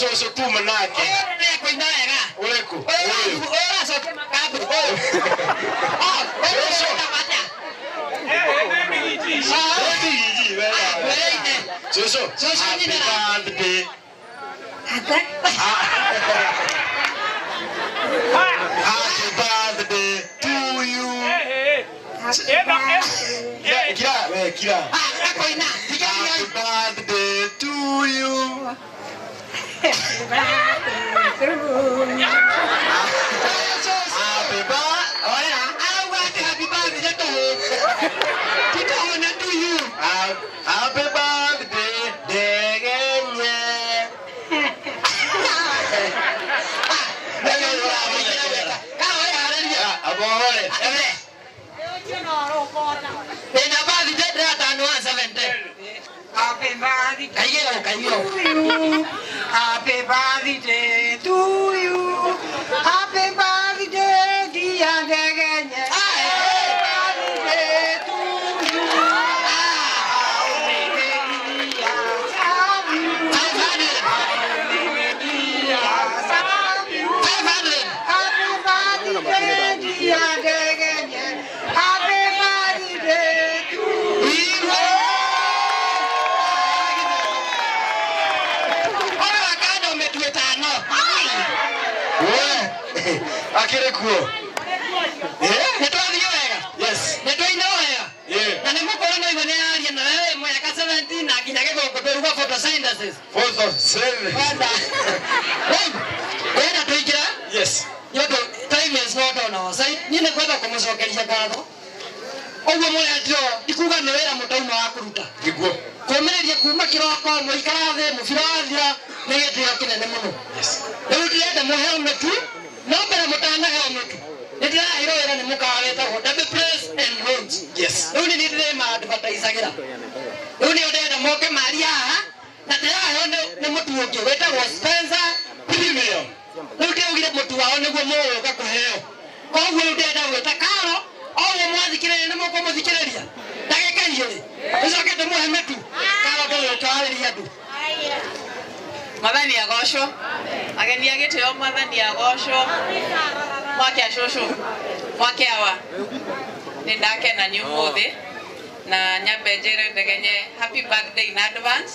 Cũcũ tuma nake. Ũyũ nĩ kũina wega. Ũrĩkũ? Ũyũ ũracokia makambu. Ũyũ. Ũyũ ũreka atĩa? Cũcũ. Cũcũ Happy nyinĩra. birthday. Happy birthday to you. Kira, we kira. Akũina. Happy birthday to you. Happy birthday. Arauga atĩ happy birthday tũhũ. Ti tũhũ na to you. Happy birthday, Ndegenye. Abohore. Ndĩna birthday ndĩratano wa 70. Happy birthday Kaigĩrwo, kaigĩrwo. to you. Happy birthday to you. Happy birthday, dear Ndegenye. Happy birthday to you. How many years have you? 500. How many years have you? 500. Happy birthday, dear Ndegenye. Happy birthday to you. Ũyũ akanda mĩtu ĩtano. We, akĩrĩ kuo. Nĩ twathiĩ wega. Yes. Nĩ twaina wega. Yeah. Na nĩ mũkũrũ no igua nĩ aria na wewe mwaka 17 na nginya gĩthũngũ twĩruga photosynthesis. Photosynthesis. Wenda. Rĩu, wenda tũingĩre? Yes. Nĩ ũndũ time is not on our side. Niĩ nĩ kwenda kũmũcokeria ngatho. Ũguo mũrendio ndikuga nĩ wĩra mũtauma wa kũruta. Nĩguo. Kũmĩrĩria kuma kĩroko mũikara thĩ mũbira wathira nĩ gĩtĩo kĩnene mũno. Yes. Rĩu ndĩrenda mũheo mĩtu, no mbere mũtanaheo mĩtu nĩ ndĩraheirwo wĩra nĩ mũkawa wĩtagwo Derby Place and Lounge. Yes. Rĩu nĩ niĩ ndĩrĩma-advertisagĩra. Rĩu nĩo ndĩrenda moke maria haha na ndĩraheo nĩ mũtu ũngĩ wĩtagwo Spencer Premium. Rĩu ndĩraugire mũtu wao nĩguo mũgũka kũheo. Koguo rĩu ndĩrenda gwĩta Karo, o ũguo mwathikĩrĩria nĩ mũkũmũthikĩrĩria ndagĩka igĩrĩ tũcoke tũmũhe mĩtu. Karo ndũgũka warĩria andũ. Mwathani agocwo. Ageni a gĩtĩo mwathani agocwo. Mwake a cũcũ, mwake awa. Nĩ ndakena nĩ ũmũthĩ na nyambe njĩre Ndegenye happy birthday in advance.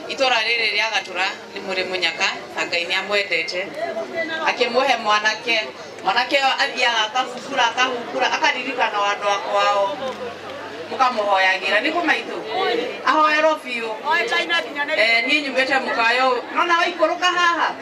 Itũra rĩrĩ rĩa Gatura nĩ mũrĩ mũnyaka na Ngai nĩ amwendete. Akĩmũhe mwanake, mwanake ũyũ athiaga akabubura akahungura akaririkana andũ a kwao. Mũkamũhoyagĩra nĩ kũmaitũ ahoerwo biũ. Niĩ nyumĩte mũkawa ũyũ nona waikũrũka haha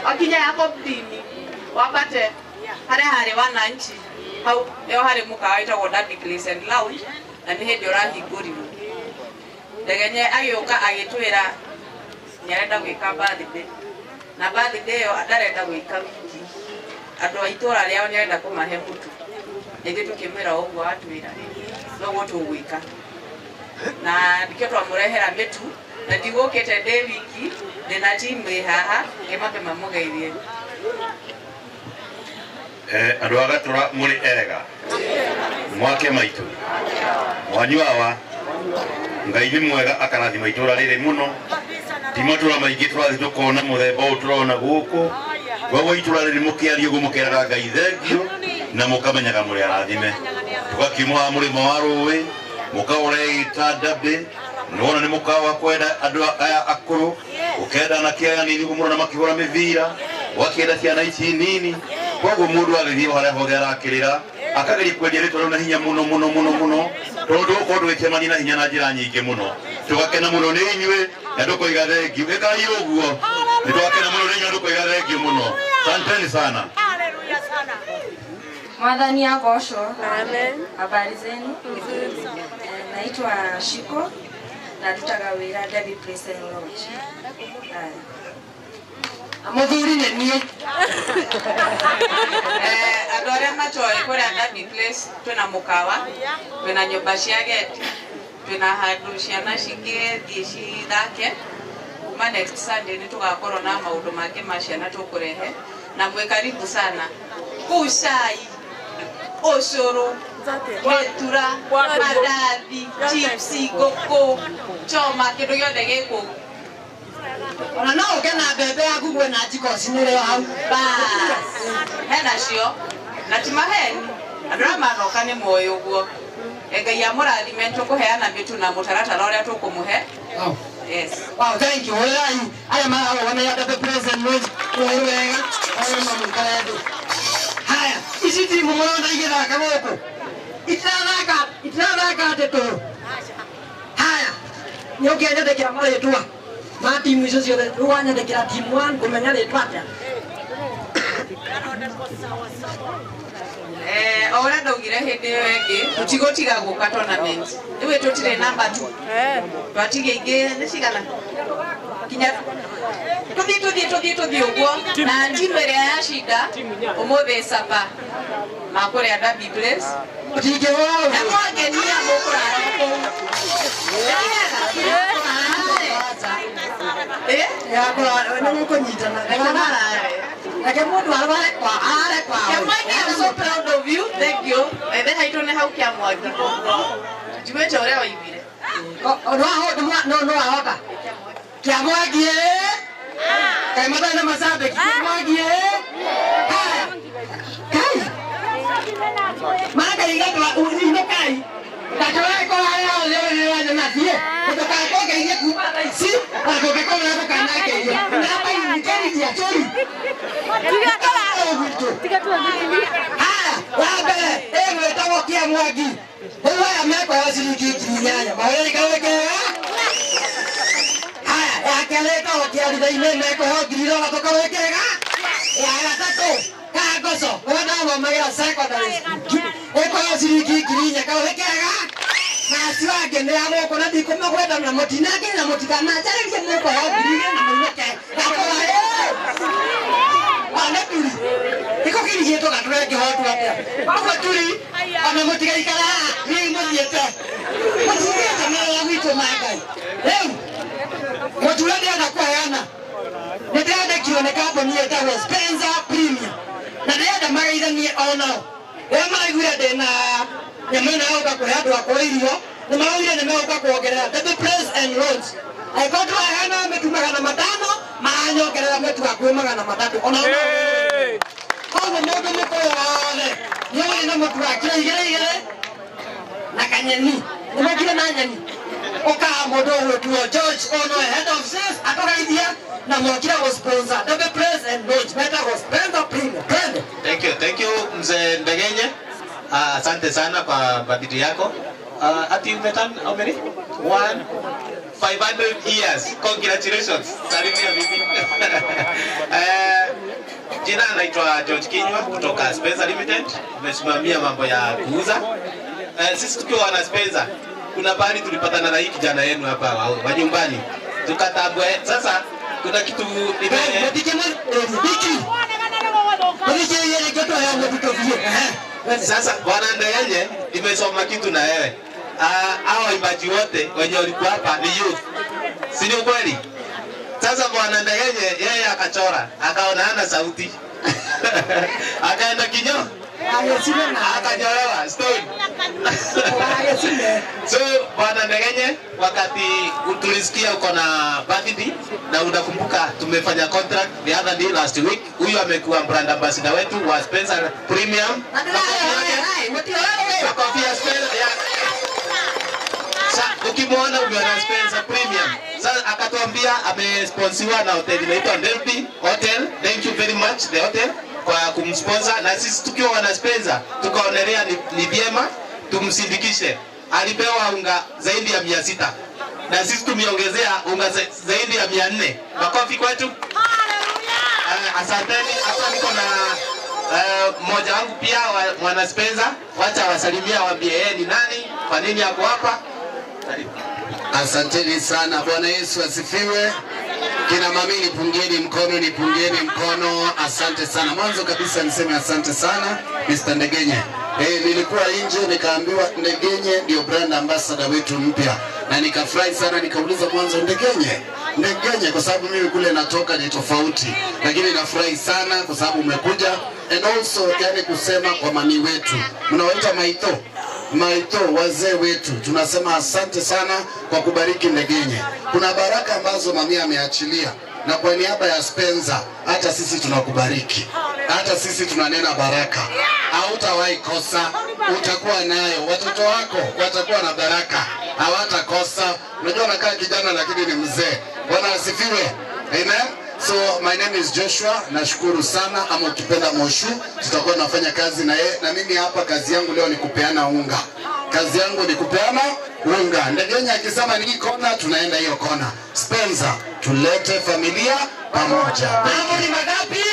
wakinya Yakobdini wambate harĩa harĩ wananchi hau nĩho harĩ mũkawa wĩtagwo Derby Place and Lounge na nĩ hĩndĩ ũrahingũrirwo. Ndegenye agĩũka agĩtwĩra nĩ arenda gwĩka birthday na birthday ĩyo ndarenda gwĩka wiki andũ a itũra rĩao nĩ arenda kũmahe mũtu na ithuĩ tũkĩmwĩra ũguo atwĩra noguo tũgwĩka na nĩkĩo twamũrehera mĩtu na ndigũkĩte ndĩ wiki ndĩna timu ĩ haha ngĩmambe mamũgeithie. Andũ a Gatura mũrĩ ega mwake maitũ mwanyu awa Ngai nĩ mwega akarathima itũra rĩrĩ mũno ti matũra maingĩ tũrathiĩ tũkona mũthemba ũyũ tũrona gũkũ koguo itũra rĩrĩ mũkĩaria ũguo mũkeraga Ngai thengio na mũkamenyaga mũrĩ arathime tũgakiuma haha mũrĩmo wa rũĩ mũkaũreita Derby nĩwona nĩ mũkawa wa kwenda andũ aya akũrũ ũkenda anake aya nini ũguo mũrona makĩhũra mĩbira ũgakĩenda ciana ici nini koguo mũndũ agĩthiĩ harĩa hothe arakĩrĩra akageria kwendia rĩtwa rĩu na hinya mũno mũno mũno mũno tondũ tũgũkorwo tũgĩcemania na hinya na njĩra nyingĩ mũno tũgakena mũno nĩ inyuĩ na tũkoiga thengio ĩkai ũguo nĩ twakena mũno nĩ inyuĩ na tũkoiga thengio mũno asanteni sana. Mwathani agocwo. Amen. Habari zenu? Naitwa Shiko na ndutaga wĩra Derby Place and Lodge. Mũthuri nĩ niĩ. Andũ arĩa matoĩ kũrĩa Derby Place twĩna mũkawa, twĩna nyũmba cia ageni, twĩna handũ ciana cingĩthiĩ cithake. Kuma next Sunday nĩ tũgakorwo na maũndũ mangĩ ma ciana tũkũrehe na mwĩ karibu sana. Kũu cai, ũcũrũ, gĩtura, mandathi, chips, ngũkũ, choma, kĩndũ gĩothe gĩ kũu. Ona no ũke na mbembe yaku gwĩ na njiko cinĩrĩo hau. Bas, hena cio na ti maheni andũ arĩa manoka nĩ moĩ ũguo. Ngai amũrathime tũkũheana mĩtu na mũtaratara ũrĩa tũkũmũhe. Wow. Yes. Wow, thank you. Hũrĩrai arĩa mararũgamĩrĩra Ndebe Praise and Launch rũĩ wega, arĩa mamũikare thĩ. Haya, ici timu mũrona igĩthaka gũkũ itirathaka itirathaka atĩ tũhũ. Haya, nĩ ũkĩnyandĩkĩra marĩtwa ma timu icio ciothe. Rĩu wanyandĩkĩra team 1 ngũmenya rĩtwa atĩa? O ũrĩa ndaugire hĩndĩ ĩyo ĩngĩ tũtigũtiga gũka tournament. Rĩu tũtirĩ namba 2. Twatigia ingĩ nĩ cigana? Kinya tũthiĩ tũthiĩ tũthiĩ tũthiĩ ũguo na timu ĩrĩa yacinda ũmũthĩ sapa makũrĩa Derby Place. Mũtingĩhũra Na mwangenia mũkũrara kũu. Eh? Nĩ mũkũnyitana. Reke mũndũ arware kwa arare kwao. Kĩamwangi, I'm so proud of you. Thank you. Ethe haitũ nĩ hau Kĩamwangi. Njiguĩte ũrĩa waiguire. No wahota. Kĩamwangi ĩ? Kaĩ matarĩ na macambĩki? Kĩamwangi ĩ? Haya. Kai. Mara inũkai. Ndakĩrore harĩa hothe ũrĩa wanyona thiĩ. Ndũkakũngeithie kuma thaa ici, na kũngĩkorwo nĩ ndũkanangeithie. Namba inĩkĩrithia tũri. Haya, wa mbere ĩgwĩtagwo Kĩamwangi. Rĩu aya mekũheo ciringi 8,000. Mahũrĩre karũĩ kega. Haya, ya kerĩ ĩtagwo Kĩaritha-inĩ mekũheo 6,000 karũĩ kega. Ya gatatũ Kangoco ũrĩa ndathomagĩra secondary school ĩkũheo ciringi 4,000 karũĩ kega. Na acio angĩ nĩ a gũkũ na ndikũmagweta na mũtinange na mũtikananjarĩrie mũkũheo 2,000 na mũinũke. Gakũra ĩ! Turi. Gĩko kĩrigĩtwo gatũre ngĩhotwo atĩa? Ũguo turi ona mũtigaikara haha hihi mũthiĩte. Mũthiĩte mawĩra gwitũ ma Ngai. Rĩu mũtu ũrĩa ndĩrenda kũheana nĩ ndĩrandĩkirwo nĩ kambuni ĩtagwo Spencer Premium na ndĩrenda mageithanie onao. Rĩrĩa maraiguire ndĩna nyamũ ĩno ya gũka kũhe andũ akũrũ irio nĩ maraugire nĩ megũka kuongerera Ndebe Praise and Launch. Angĩkorwo tũraheana mĩtu 500 maranyongerera mĩtu hakuhĩ 300 ona koguo mũndũ mũkũrũ wothe nĩ ũrĩ na mũtu wa kiro igĩrĩ igĩrĩ na kanyeni nĩ mũkire na nyeni ũkaga mũndũ ũgwĩtuo George ono head of sales atũgeithie na mokire gũ sponsor Ndebe Praise and Launch metagwo Spencer Premium. Twende. Thank you Mzee Ndegenye. Asante sana kwa bidii yako. Ati umeturn how many? 500 years. Congratulations. Salimia bibi. Jina naitwa George Kinywa kutoka Spencer Limited. Nimesimamia mambo ya kuuza. Sisi tukiwa wana Spencer, kuna pahali tulipatana na hii kijana yenu hapa wa nyumbani. Tukatambua sasa kuna kitu Sasa bwana Ndegenye, nimesoma kitu na wewe. Hao waimbaji wote wenye walikuwa hapa ni youth. Si ni ukweli? Sasa bwana Ndegenye yeye akachora, akaona hana sauti. Akaenda kinyo. Akanyolewa stone. So bwana Ndegenye, wakati tulisikia uko na birthday na unakumbuka tumefanya contract the other day last week. Huyu amekuwa brand ambassador wetu wa Spencer Premium. Makofi ya Spencer. Ukimwona umeona Spencer Premium. Sasa akatuambia amesponsiwa na hotel inaitwa Delphi Hotel. Thank you very much the hotel kwa kumsponsor, na sisi tukiwa wana Spencer tukaonelea ni vyema tumsindikishe. Alipewa unga zaidi ya 600 na sisi tumeongezea unga zaidi ya 400. Makofi kwetu. Asanteni. Hapa niko na mmoja wangu pia mwana Spencer. Wacha wasalimia waambie yeye ni nani, kwa nini ako hapa. Asanteni sana. Bwana Yesu asifiwe. Kina mami nipungieni mkono, nipungieni mkono. Asante sana. Mwanzo kabisa niseme asante sana Mr. Ndegenye. Nilikuwa nje nikaambiwa Ndegenye ndio brand ambassador wetu mpya. Na nikafurahi sana, nikauliza mwanzo Ndegenye, Ndegenye, kwa sababu mimi kule natoka ni tofauti. Lakini nafurahi sana kwa sababu umekuja. And also yani kusema kwa mami wetu. Mnawaita maito. Maito, wazee wetu, tunasema asante sana kwa kubariki Ndegenye. Kuna baraka ambazo mamia ameachilia, na kwa niaba ya Spencer, hata sisi tunakubariki, hata sisi tunanena baraka. Hautawahi kosa, utakuwa nayo. Watoto wako watakuwa na baraka, hawatakosa. Unajua nakaa kijana lakini ni mzee. Bwana asifiwe. Amen. So my name is Joshua, nashukuru sana, ama ukipenda Moshu, tutakuwa tunafanya kazi na yeye. Na mimi hapa kazi yangu leo ni kupeana unga. Kazi yangu ni kupeana unga. Ndegenye akisema ni hii kona, tunaenda hiyo kona. Spencer, tulete familia pamoja. Mambo ni magapi?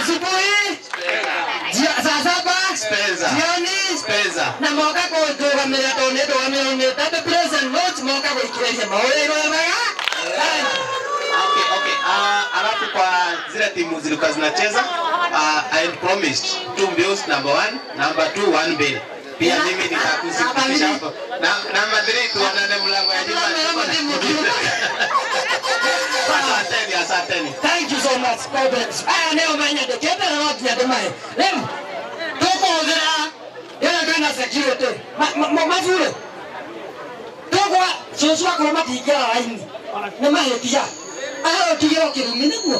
Asubuhi? Saa saba? Spencer. Jioni? Spencer. Na moka kũrũgamĩrĩra tondũ nĩ ndũgamĩrĩire Ndambe present notes moka gũikĩrĩria maũrĩa mega. Okay. Alafu kwa zile timu zilikuwa zinacheza, I promised 2 bills, number 1, number 2 1 bill. Pia mimi nitakusikitisha hapo. Na number 3 tuonane mlango ya nyumba. Asanteni, asanteni. Thank you so much. God bless. Aya nĩo manyandĩkĩte na no nginya ndĩmahe. Rĩu tũkũhũthĩra ĩno twĩna security mabure tũgwa cũcũ akorwo matingĩara raini nĩ mahĩtia aya ũtigĩrwo kĩrumi nĩguo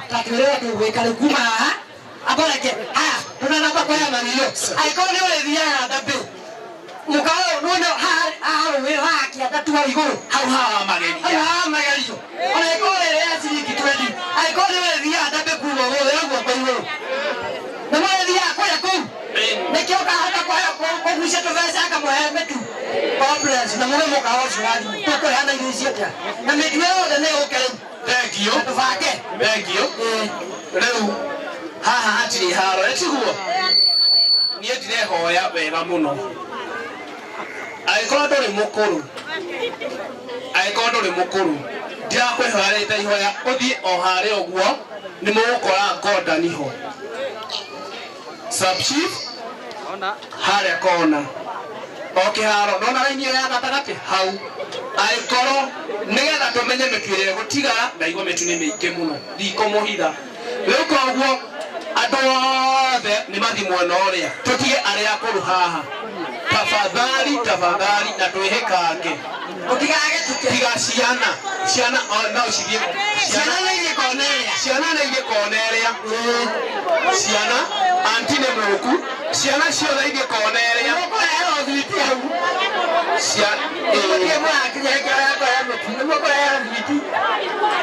ta twĩre tũgwĩka rĩu kuma haha abareke haya tũnanamba kũhea mario angĩkorwo nĩ ũrĩthiaga ndambĩ mũkawa nũno haha rũĩ haha kĩanda tu hau igũrũ Hau haha mageria. hau haha magerio ona ĩkorwo ĩrĩ ya ciringi 20 angĩkorwo nĩ ũrĩthiaga ndambĩ kuma ũmũthĩ hau guoko igũrũ nĩ mũrĩthiaga kũrĩa kũu nĩkĩo kahota kũgucia tũbeca akamũhe mĩtu. God bless. Na mũge mũkawa ũcio wa thimũ tũkũrĩhana irio icio atĩa na mĩtu yothe nĩ yũke rĩu Thank you. na tũbange. Thank you. Rĩu haha hatirĩ haro, ĩ tiguo? Niĩ ndirehoya wega mũno. Angĩkorwo ndũrĩ mũkũrũ, angĩkorwo ndũrĩ mũkũrũ, ndirakwĩhoya rĩta ihoya ũthiĩ o harĩa ũguo nĩ mũgũkora Gordon ho. Sub chief harĩa kona. O kĩharo, nona raini ĩyo ya gatagatĩ hau. Angĩkorwo nĩgetha tũmenye mĩtu ĩrĩa ĩgũtigara, ndaigua mĩtu nĩ mĩingĩ mũno, ndikũmũhitha. Rĩu koguo andũ othe nĩ mathiĩ mwena ũrĩa, tũtige arĩa akũrũ haha. Tafadhali, tafadhali, na twĩhĩkange. Tũtigage tũke. Tiga ciana, ciana o no cithiĩ. Ciana nĩ ithiĩ kona ĩrĩa. Ciana nĩ ithiĩ kona ĩrĩa. Ciana, anti nĩ mũku. Ciana ciothe ithiĩ kona ĩrĩa. Mũkũrehera thwiti hau. Ciana, Mũthiĩ mũrakinya kĩrĩa kũrehe mũtu, nĩguo kũrehe thwiti.